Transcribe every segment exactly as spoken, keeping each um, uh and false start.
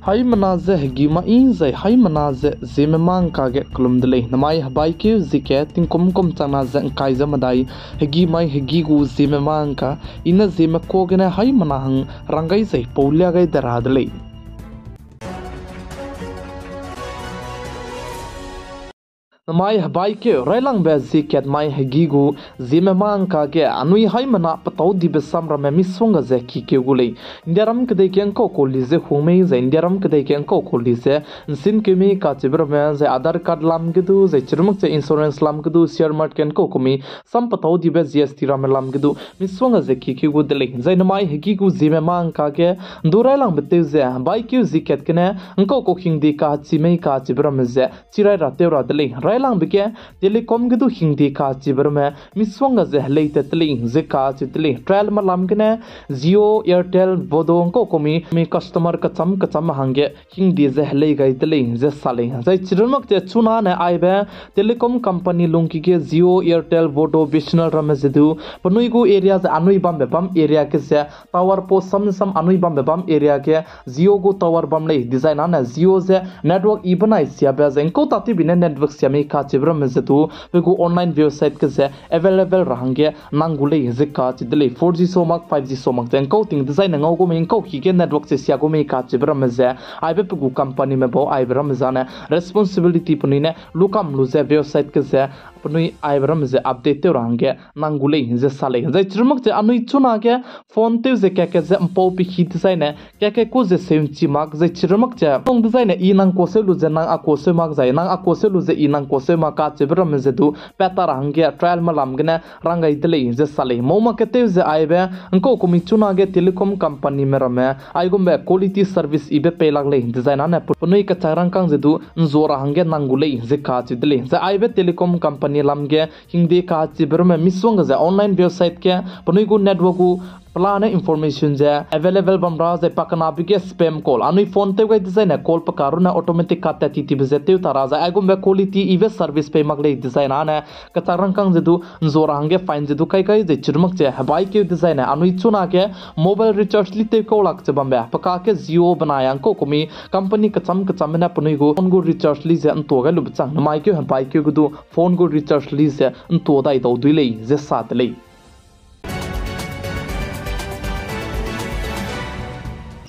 Haimena ze hegî mai zai haimena ze Zeme mâ ngka ge kelum de lei. Namai hebaikeu zie kat tingkum kum changna ze ngkai ze medai, hegî mai hegî gu Zeme mâ ngka, i ne Zeme ka gene haimena hang rang gai zai pau lia gai de ra de lei. Namai hebaikeu railangbe zie kat mai hegî gu Zeme mâ ngka ge anui haimena petâu dibe samramme misongga ze kikeu gu lei. Indiaram kedei ge ngkau kau li ze hung mei zai Indiaram kedei ge ngkau kau li ze nsinkeu mei kacheube ramme zai Aadhaar card lam ge du zai chirumak ze insurance lam ge du share market ge ngkau kau mi sam petâu dibe G S T ramme lam ge du misongga ze kikeu gu de lei. Zai namai hegî gu Zeme mâ ngka ge ndu railangbe tew ze hebaikeu zie kat gene ngkau kau hingde kachi mei kacheube ramme ze chirai ra tew ra de lei. Railangbe ge telecom ge du hingde kachibe ramme misongga ze helei tat de lei ze kacheu de lei. Trialme lam gene Jio, Airtel, Vodo ngkau kau mi, mi customer kecham kechamme hangge hingde ze helei gai de lei ze sa lei. Zai chirumak ze chunane aibe telecom company lungki ge Jio, Airtel, Vodo, B S N L ramme ze du penui gu area ze anui bambe bam area ge ze tower post sam sam anui bambe bam area ge Jio gu tower bam lei, dezaine Jio ze network i benai siabe zai ngkau tatewbe ne network sia mei kacheube ramme ze du pe gu online website ge ze available ra hangge nang gu lei ze kacheu de lei. Four G sau mak, five G sau mak ze ngkau ting dezaine ngau gu mei, ngkau ki ge network ze sia gu mei kacheube ramme ze aibe pe gu companyme bau aibe ramme zane responsibility penui ne lukam lu ze website ge ze penui aibe ramme ze update tew ra hangge nang gu lei ze sa lei. Zai chirumak ze anui chunage phone tew ze kaka ze mpau pehî dezaine kaka ku ze seu'nchi mak zai chirumak ze tong dezaine i nang kua seu lu ze nang a kua seu mak zai nang a kua seu lu ze i nang kua seu mak kacheube ramme ze du pat ta ra hangge trialme lam gene rang gai de lei ze sa lei. Mau mak ketew ze aibe ngkau kumi chunage telecom companyme ramme aigumbe quality service ibe pei lak lei dezaine pe-, penui kachak rangkâng ze du nzua ra hangge nang gu lei ze kacheu de lei. Zai aibe telecom company lam ge hingde kachibe ramme misongga ze online website ge penui gu network gu pelane information ze available bam ra zai pakenabe ge spam call anui phone tew gai dezaine call pe karune automatic cut tat ti tibe ze tew ta ra zai aigumbe quality ibe service pei mak lei dezaine kachak rangkâng ze du nzua ra hangge fine ze du kai kai zai chirumak ze hebaikeu dezaine anui chunage mobile recharge li tew kau lak ze bambe pe kake Jio benai a ngkau kumi company kecham kechambe ne penui gu phone gu recharge li ze ntua gai lube chang namaikeu hebaikeu ge du phone gu recharge li ze ntua dai dau dui lei ze sa de lei.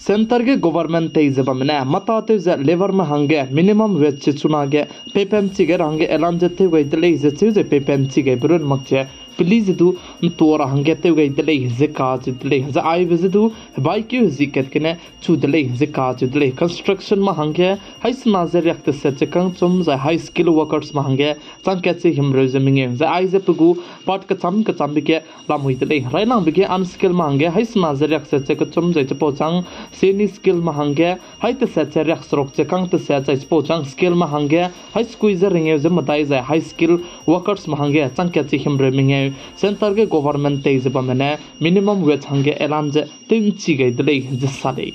Centre ge government tei ze bamme ne mâ tâtew ze labourme hangge minimum wage ze chunage peipemchi gai ra hangge elan ze tew gai de lei ze cheu ze peipemchi gaibe run mak ze peli ze du ntua ra hangge tew gai de lei ze kacheu de lei. Zai aibe ze du hebaikeu hezie kat gene chu de lei ze kacheu de lei. Constructionme hangge haisena ze riak teset ze kangchum zai high skill workersme hangge chang kat ze himreu ze mengeu. Zai aize pe gu part kecham kechambe ge lamui de lei. Railangbe ge unskillme hangge haisena ze riak teset ze kechum zai chipau chang semi skillme hangge hai teset ze riak seruk ze kang teset zai chipau chang skillme hangge hai sekui ze rengeu ze medai zai high skill workersme hangge chang kat ze himreu mengeu. Centre ge government tei ze bamme ne minimum wage hangge elan ze tew'nchi gai de lei ze sa lei.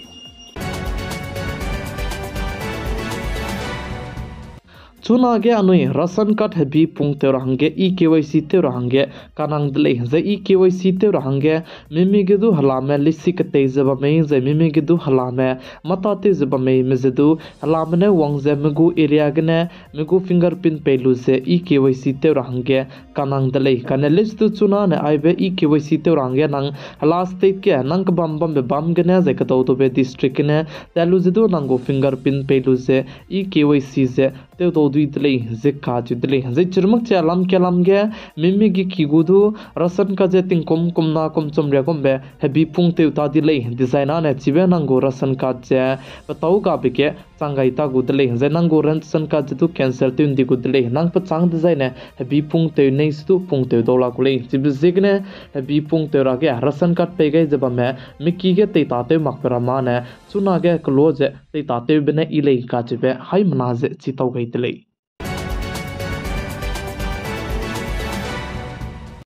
Chunage anui ration card hebi pung tew ra hangge e-K Y C tew ra hangge kanang de lei. Zai e-K Y C tew ra hangge mimi ge du helame lisi ketei ze bam mei, zai mimi ge du helame mâ tâtew ze bam meime ze du helame ne wang ze mi gu area gene mi gu fingerprint pei lu ze e-K Y C tew ra hangge kanang de lei. Kane list du chunane aibe e-K Y C tew ra hangge nang hela state ge nang kebam bambe bam gene zai kedau daube district gene tat lu ze du nang gu fingerprint pei lu ze e-K Y C ze tew dau dui de lei ze kacheu de lei. Zai chirumak ze lam ke lam ge mimi ge ki gu du ration card ze tingkum kumna kumchum riagumbe hebi pung tew ta di lei. Dezaine chibe nang gu ration card ze petâu gabe ge chang gai ta gu de lei. Zai nang gu ration card ze du cancel tew ndi gu de lei. Nang pechâng dezaine hebi pung tew nei se du pung tew dau la gu lei. Chibe ziegene hebi pung tew ra ge ration card pei gai ze bamme miki ge tei tâtew makbe ramme ne chunage kela ze tei tâtewbe ne i lei kacheube haimena ze chi tau gai de lei.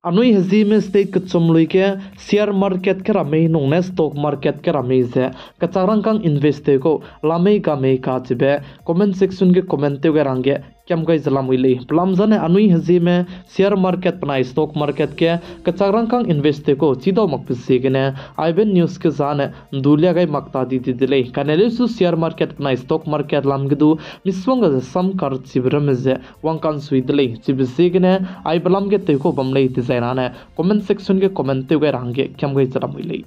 Anui hezieme state kechum lui ge share market ke ra mei nung ne stock market ke ra mei ze kachak rangkâng invest tew kau la mei ga mei kacheube comment section ge comment tew gai ra hangge kiam gai ze lamui lei. Pelam zane anui hezieme share market benai stock market ge kechak rangkâng invest tew kau chidau makbe ziegene aibe news ge zane ndu lia gai mak ta di di de lei. Kane leusu share market benai stock market lam ge du misongga ze sam karchibe ramme ze wangkansui de lei. Chibe ziegene aibe lam ge tew kau bam lei dezai nane comment section ge comment tew gai ra hangge kiam gai ze lamui lei.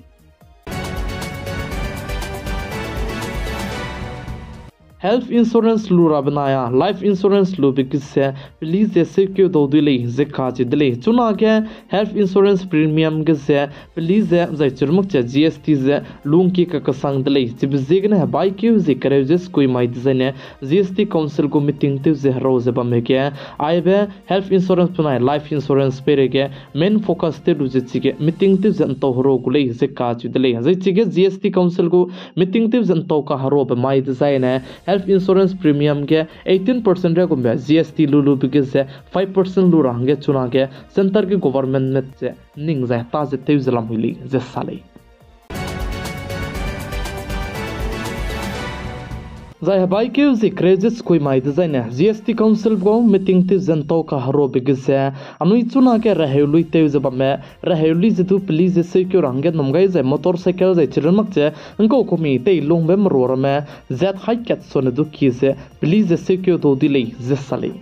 Health insurance lu rabe benai a life insurance lube ge ze peli ze seukeu dau dui lei ze kacheu de lei. Chunage health insurance premium ge ze peli ze zai chirmak che G S T ze lungki kakesang de lei. Chibe ziegene hebaikeu ze kereu ze skui mai dezaine G S T Council gu meeting tew ze herau ze bamme ge aibe health insurance benai life insurance peireige main focus tew lu ze chige meeting tew ze ntau herau gu lei ze kacheu de lei. Zai chige G S T Council gu meeting tew ze ntau kaheraube mai dezaine health insurance premium ge eighteen percent riagumbe G S T lu lube ge ze five percent lu ra hangge chunage centre ge government ne ze ning zai ta ze tew ze lamui lei ze sa lei. Zai hebaikeu ze kereu ze skui mai dezaine G S T Council gu meeting tew ze ntau kaheraube ge ze anui chunage reheu lui tew ze bamme, reheu lui ze du peli ze seukeu ra hangge num gai zai motorcycle zai chirmak che ngkau kumi teilungbe merua ramme zat hai kat sone du ki ze peli ze seukeu dau dui lei ze sa lei.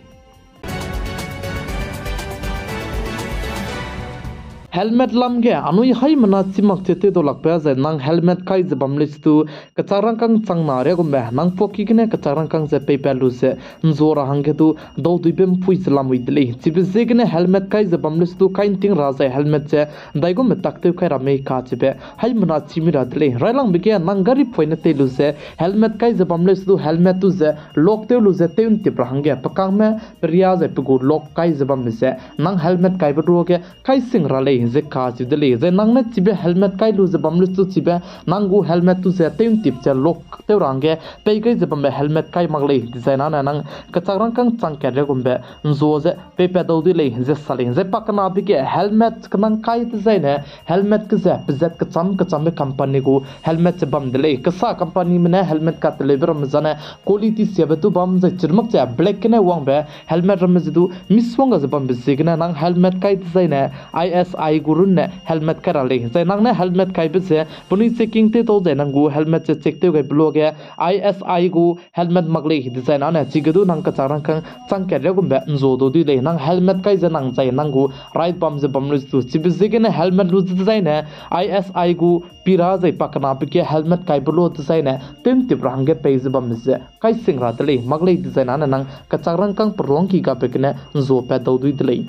Helmet lam ge anui haimena chimak che tew dau lakbe zai nang helmet kai ze bam lei sedu kechak rangkâng chang na riagumbe nang poki gene kechak rangkâng ze peipat lu ze nzua ra hangge du dau duibe mpui ze lamui de lei. Chibe ziegene helmet kai ze bam lei sedu kai nting ra zai helmet ze ndaigumbe tak tew kai ra mei kachibe haimena chimi ra de lei. Railangbe ge nang gari poine tei lu ze helmet kai ze bam lei sedu helmet tu ze lock tew lu ze tew ntip ra hangge pekangme peria zai pe gu lock kai ze bambe ze nang helmet kaibe ruage kai sing ra lei ze kacheu de lei. Zai nang ne chibe helmet kai lu ze bam lei sedu chibe nang gu helmet tu ze tew ntip ze lock tew ra hangge pei gai ze bambe helmet kai mak lei dezai nane nang kechak rangkâng chang kat riagumbe nzua ze peipat dau dui lei ze sa lei. Zai pakenabe ge helmet kenang kai dezaine helmet ge ze pezat kecham kechambe company gu helmet ze bam de lei. Kesa companyme ne helmet kateleube ramme zane quality siabe tu bam zai chirmak ze black gene wangbe helmet ramme ze du misongga ze bambe ziegene nang helmet kai dezaine I S I gu runne helmet kai ra lei. Zai nang ne helmet kaibe ze penui checking tew dau zai nang gu helmet ze check tew gaibe luage I S I gu helmet mak lei dezai nane chige du nang kechak rangkâng chang kat riagumbe nzua dau dui lei. Nang helmet kai ze nang zai nang gu ride bam ze bam lei sedu chibe ziegene helmet lu ze dezaine I S I gu pira zai pakenabe ge helmet kaibe lu dezaine tew ntip ra hangge pei ze bambe ze kai sing ra de lei. Mak lei dezai nane nang kechak rangkâng peruangki gabe gene nzuapat dau dui de lei.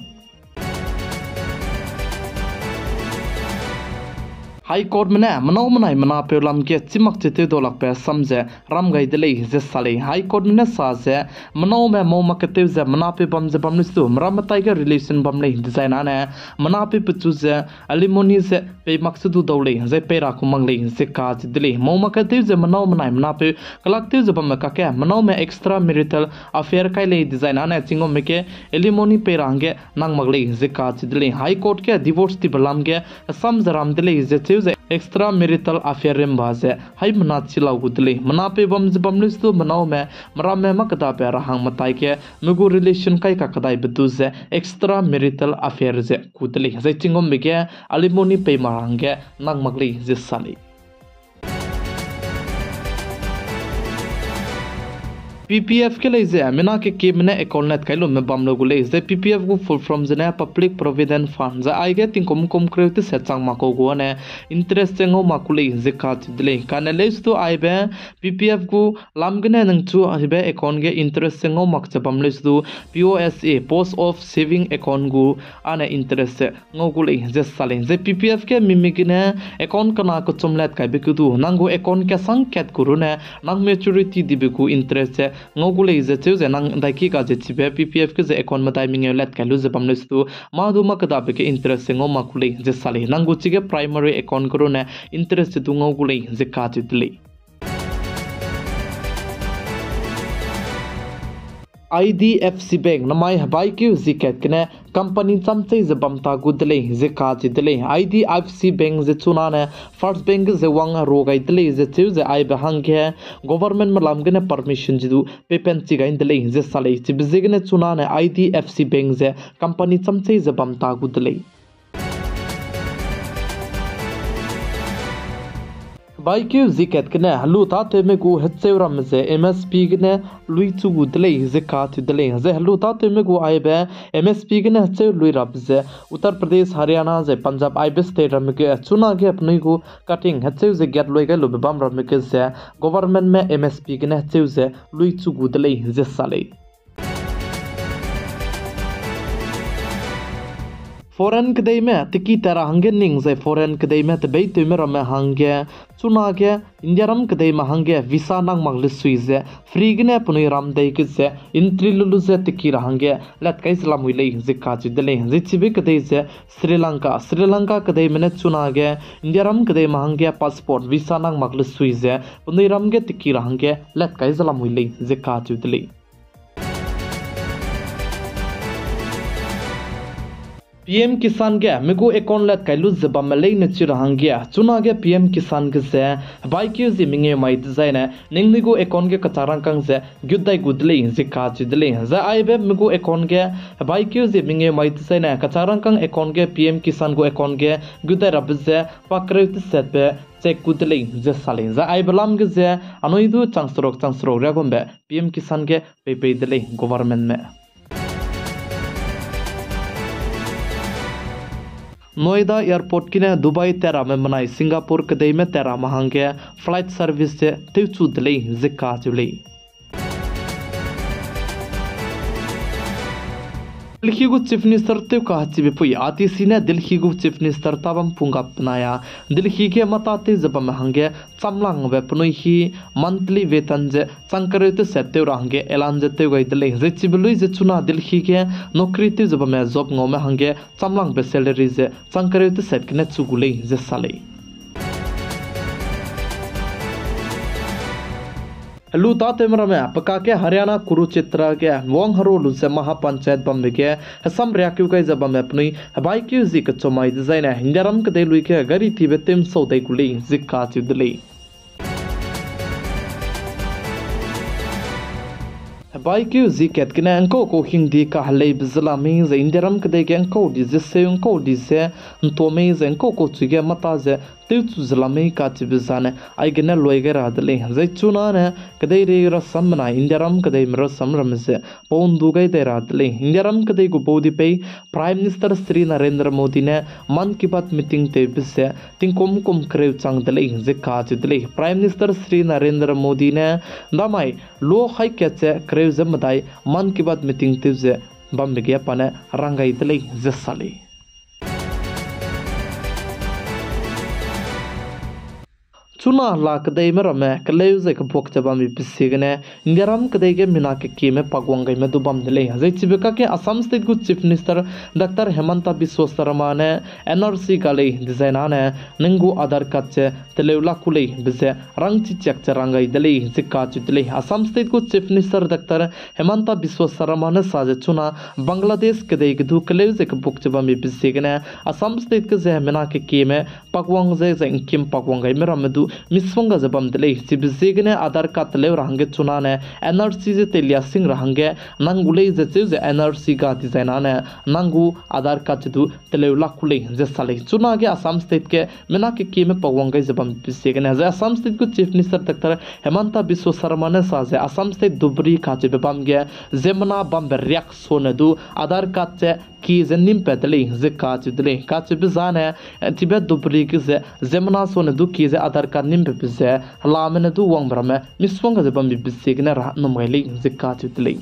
High Courtme ne menâu menai menapeu lam ge chimak che tew dau lakbe sam ze ram gai de lei ze sa lei. High Courtme ne sa ze menaume mau mak ketew ze menapeu bam ze bam lei sedu meramme tai ge relation bam lei dezai nane menapeu pechu ze alimony ze pei mak sedu dau lei zai pei ra ku mak lei ze kacheu de lei. Mau mak ketew ze menâu menai menapeu kelak tew ze bamme kakge menaume extra marital affair kai lei dezai nane chinggumme ge alimony pei ra hangge nang mak lei ze kacheu de lei. High Court ge divorce tibe lam ge sam ze ram de lei ze cheu ze extra marital affair rimba ze haimena chi lau gu de lei. Menapeu bam ze bam lei sedu menaume meramme mâ kedabe ra hangme tai ge me gu relation kai kakedaibe du ze extra marital affair ze ku de lei. Zai chinggumme ge alimony pei ma ra hangge nang mak lei ze sa lei. P P F ge lei ze mina kekieme ne account let kai lume bam lu gu lei. Zai P P F gu full form zene Public Provident Fund zai aige tingkum kum kereu tese chang mak kau gu ane interest ze ngau mak ku lei ze kacheu de lei. Kane lei sedu aibe P P F gu lam gene ningchu aibe account ge interest ze ngau mak ze bam lei sedu P O S A, Post Office Saving Account gu ane interest ze ngau gu lei ze sa lei. Zai P P F ge mimi gene account kena kechum let kaibe ke du nang gu account kesang kat gu rune nang maturity dibe gu interest ze ngau gu lei ze cheu ze nang daiki ga ze chibe P P F ge ze account medai mengeu let kai lu ze bam lei sedu mâ du mâ kedabe ge interest ze ngau mak ku lei ze sa lei. Nang gu chige primary account ke rune interest ze du ngau gu lei ze kacheu de lei. I D F C Bank namai hebaikeu zi kat gene company chamchei ze bam ta gu de lei ze kacheu de lei. I D F C Bank ze chunane First Bank ge ze wang ru gai de lei ze cheu ze aibe hangge government me lam gene permission ze du pepen chi gai de lei ze sa lei. Chibe ziegene chunane I D F C Bank ze company chamchei ze bam ta gu de lei. Hebaikeu zi kat gene helu tâtewme gu hecheu ramme ze M S P gene lui chu gu de lei ze kacheu de lei. Zai helu tâtewme gu aibe M S P gene hecheu lui rabe ze Uttar Pradesh, Haryana zai Punjab aibe state ramme ge chunage penui gu cutting hecheu ze gat lui gai lube bam ramme ge ze government me M S P gene hecheu ze lui chu gu de lei ze sa lei. Foreign kedeime teki tat ra hangge ning zai foreign kedeime tebeitewme ramme hangge chunage Indiaram kedeime hangge visa nang mak lesui ze free gene penui ram dei ge ze entry lu lu ze teki ra hangge lat kai ze lamui lei ze kacheu de lei. Zai chibe kedei ze Sri Lanka, Sri Lanka kedeime ne chunage Indiaram kedeime hangge passport visa nang mak lesui ze penui ram ge teki ra hangge lat kai ze lamui lei ze kacheu de lei. P M Kisan ge mi gu account lat kai lu ze bamme leine chi ra hangge chunage P M Kisan ge ze hebaikeu zi mengeu mai dezaine ningnui gu account ge kachak rangkâng ze gut dai gu de lei ze kacheu de lei. Zai aibe mi gu account ge hebaikeu zi mengeu mai dezaine kachak rangkâng account ge P M Kisan gu account ge gut dai rabe ze pa kereu tesetbe check gu de lei ze sa lei. Zai aibe lam ge ze anui du chang seruk chang seruk riagumbe P M Kisan ge peipei de lei government me. Noida Airport gene Dubai tat ramme menai Singapore kedeime tat ramme hangge flight service ze tewchu de lei ze kacheu lei. Delhi gu Chief Minister tew kachibe pui A T C ne Delhi gu Chief Minister tabam pung gap benai a Delhi ge mata tew ze bamme hangge chamlangbe penui hi monthly वेतन ze chang kereu teset tew ra hangge ऐलान ze tew gai de lei. Zai chibe lui ze chuna Delhi ge नौकरी tew ze bamme job ngaume hangge chamlangbe salary ze chang kereu teset gene chu gu lei ze sa lei. Helu tâtewme ramme, pe kakge Haryana Kurukshetra ge wang heru lu ze Mahapanchayat bambe ge hesam riakeu gai ze bamme penui hebaikeu zi kechum mai dezaine Indiaram kedei lui ge gari tibe tew nsau dai gu lei ze kacheu de lei. Hebaikeu zi kat gene ngkau kau hingdi kaheleibe ze la mei ze Indiaram kedei ge ngkau di ze seu ngkau di ze ntua mei ze ngkau kau chui ge mata ze tewchu ze la mei kachibe zane aigene lui gai ra de lei. Zai chunane kedeirei rasam benai Indiaram kedeime rasam ramme ze pau ndu gai dai ra de lei. Indiaram kedei gu bau di pei Prime Minister Shri Narendra Modi ne Mann Ki Baat meeting tewbe ze tingkum kum kereu chang de lei ze kacheu de lei. Prime Minister Shri Narendra Modi ne damai lu hai kat ze kereu ze medai Mann Ki Baat meeting tew ze bambe ge pa ne rang gai de lei ze sa lei. Chuna la kedeime ramme keleu zai kebuak ze bambe pe ziegene Indiaram kedei ge mina kekieme pakwang gaime du bam de lei. Zai chibe kakge Assam State gu Chief Minister Doctor Himanta Biswa Sarma ne N R C ga lei dezaine ning gu Aadhaar card ze teleu lak ku lei be ze rangchi chiak ze rang gai de lei ze kacheu de lei. Assam State gu Chief Minister Doctor Himanta Biswa Sarma ne sa ze chuna Bangladesh kedei ge du keleu ze kebuak ze bambe pe ziegene Assam State ge ze mina kekieme pakwang ze zai ngkim pakwang gaime ramme du misongga ze bam de lei. Chibe ziegene Aadhaar card teleu ra hangge chunane N R C ze teilia sing ra hangge nang gu lei ze cheu ze N R C ga dezaine nang gu Aadhaar card ze du teleu lak ku lei ze sa lei. Chunage Assam State ge mina kekieme pakwang gai ze bambe pe ziegene zai Assam State gu Chief Minister Doctor Himanta Biswa Sarma ne sa ze Assam State Dhubri kacheube bam ge ziemmena bambe riak sone du Aadhaar card ze kie ze nimpat de lei ze kacheu de lei. Kacheube zane, eh, chibe Dhubri ge ze ziemmena sone du kie ze Aadhaar card nimpat be ze helame ne du wangbe ramme misongga ze bambe pe ziegene ra nnum gai lei ze kacheu de lei.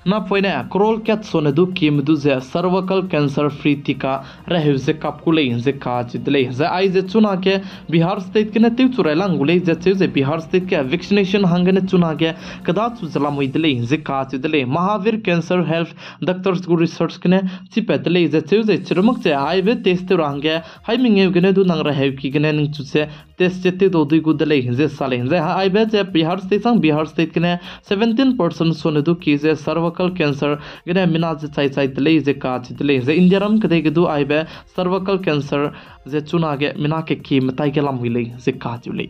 Napoine crore kat sone du kieme du ze cervical cancer free tika reheu ze kap gu lei ze kacheu de lei. Zai aize chunage Bihar State gene tewchu railang gu lei ze cheu ze Bihar State ge vaccination hanggene chunage kedachu ze lamui de lei ze kacheu de lei. Mahavir Cancer Health Doctors gu research gene chipat de lei ze cheu ze chirumak ze aibe test tew ra hangge hai mengeu gene du nang reheuki gene ningchu ze test ze tewdau dui gu de lei ze sa lei. Zai aibe ze Bihar State sang Bihar State gene seventeen percent sone du kie ze cervical cancer gene mina ze chai chai de lei ze kacheu de lei. Zai Indiaram kedei ge du aibe cervical cancer ze chunage mina kekie metai ge lamui lei ze kacheu lei.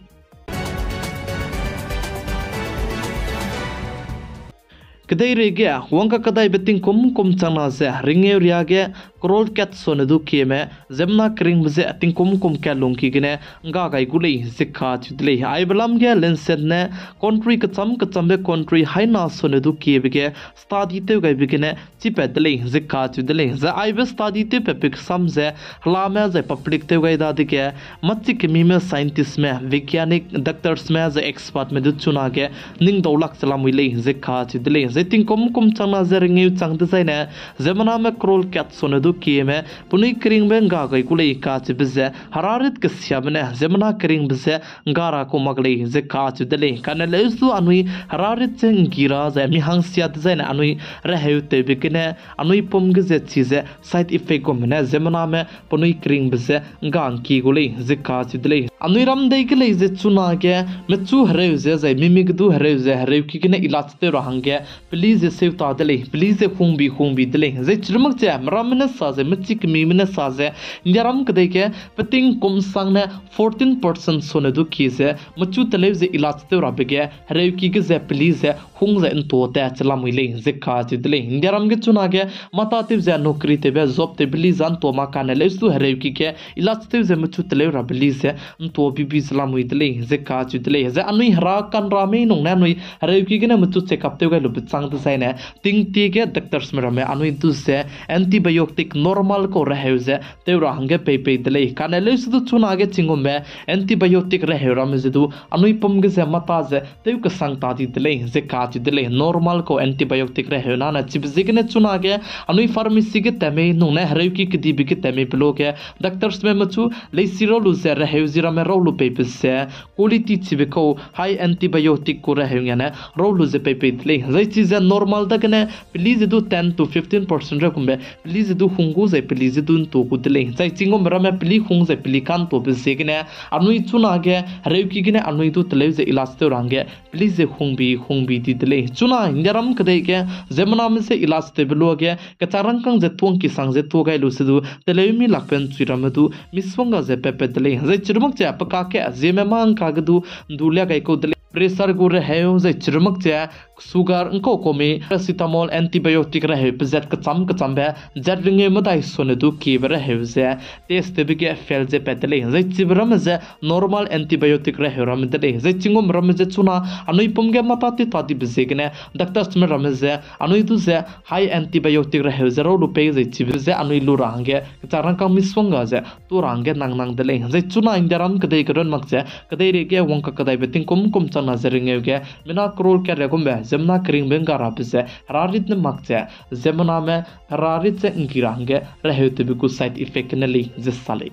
Kedeirei ge wangka kedaibe tingkum kum changna ze ringeu riage crore kat sone du kieme ziemmena keringbe ze tingkum kum kat lungki gene ngga gai gu lei ze kacheu de lei. Aibe lam ge Lancet ne country kecham kechambe country haina sone du kiebe ge study tew gaibe gene chipat de lei ze kacheu de lei. Zai aibe study tewpatbe kesam ze helame zai public tew gai dadege machikemime scientistme, वैज्ञानिक, doctorsme zai expertme du chunage ningdaulak ze lamui lei ze kacheu de lei. Zai tingkum kum changna ze ringeu chang dezaine ziemmename crore kat sone du kieme penui keringbe ngga gai gu lei kacheube ze herarit kesiabe ne ziemmena keringbe ze ngga ra kau mak lei ze kacheu de lei. Kane leuse du anui herarit ze nggi ra zai mi hangsia dezaine anui reheu tewbe gene anui pum ge ze chize side effect gumme ne ziemmename penui keringbe ze ngga ngki gu lei ze kacheu de lei. Anui ram dei ge lei ze chunage mechu hereu ze zai mimik du hereu ze hereuki gene इलाज tew ra hangge peli ze seuta de lei, peli ze hungbi hungbi de lei. Zai chirumak ze meramme ne sa ze mechikemime ne sa ze Indiaram kedei ge peting kum sangne fourteen percent sone du kie ze mechu teleu ze इलाज tew rabe ge hereuki ge ze peli ze hung ze nto tat che lamui lei ze kacheu de lei. Indiaram ge chunage mata tew ze नौकरी tewbe job tewbe li ze nto mak kane leuse du hereuki ge इलाज tew ze mechu teleu rabe li ze nto bibi ze lamui de lei ze kacheu de lei. Zai anui hera kanra mei nung ne anui hereuki gene mechu checkup tew gai lube chang dezaine tingtie ge doctorsme ramme anui du ze antibiotic normal kau reheu ze tew ra hangge peipei de lei. Kane leuse du chunage chinggumme antibiotic reheu ramme ze du anui pum ge ze mata ze tew kesang ta di de lei ze kacheu de lei. Normal kau antibiotic reheu nane chibe ziegene chunage anui pharmacy ge tat mei nung ne hereuki kedibe ge tat mei pe luage doctorsme mechu leisi rau lu ze reheu zi ramme rau lu peibe ze quality chibe kau high antibiotic gu reheu ngane rau lu ze peipei de lei. Zai chize normal dagene peli ze du ten to fifteen percent ra gumbe peli ze du hung gu zai peli ze du nto gu de lei. Zai chinggumme ramme peli hung zai peli ka'ntobe ziegene anui chunage hereuki gene anui du teleu ze इलाज tew ra hangge peli ze hungbi hungbi di de lei. Chuna Indiaram kedei ge ziemmename ze इलाज tewbe luage kechang rangkâng ze tuang kisang ze tuâ gai lu se du teleu mi lakbe nchui ramme du misongga ze patpat de lei. Zai chirumak ze pe kakge ziemme mangka ge du ndu lia gai kau de lei. Pressure gu reheu zai chirumak ze sugar ngkau kau mi paracetamol antibiotic reheu pezat kecham kechambe zat ringeu medai sone du kiebe reheu ze test tewbe ge fail ze pat de lei. Zai chibe ramme ze normal antibiotic reheu ramme de lei. Zai chinggumme ramme ze chuna anui pum ge mata tew ta dibe ziegene doctorsme ramme ze anui du ze high antibiotic reheu ze rau lu pei zai chibe ze anui lu ra hangge kechang rangkâng misongga ze tuâ ra hangge nang nang de lei. Zai chuna Indiaram kedei ge run mak ze kedeireige wangka kedaibe tingkum kum changna ze ringeu ge mina crore kat ra gumbe ziemmena keringbe ngga rabe ze herarit ne mak ze ziemmename herarit ze nggi ra hangge reheu tewbe gu side effect gene lei ze sa lei.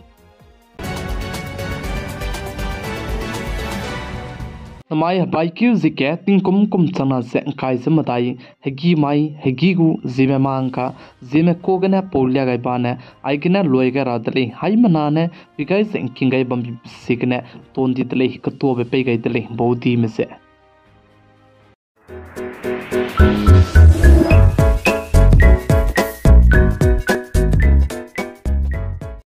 Namai hebaikeu ziege tingkum kum changna ze ngkai ze medai, hegî mai, hegî gu, ziemme mangka, ziemme ka gene pau lia gai bane, aigene luai gai ra de lei, haimena ne pi gai ze ngking gai bambi ziegene ton di de lei, ketuabe pei gai de lei, baudime ze.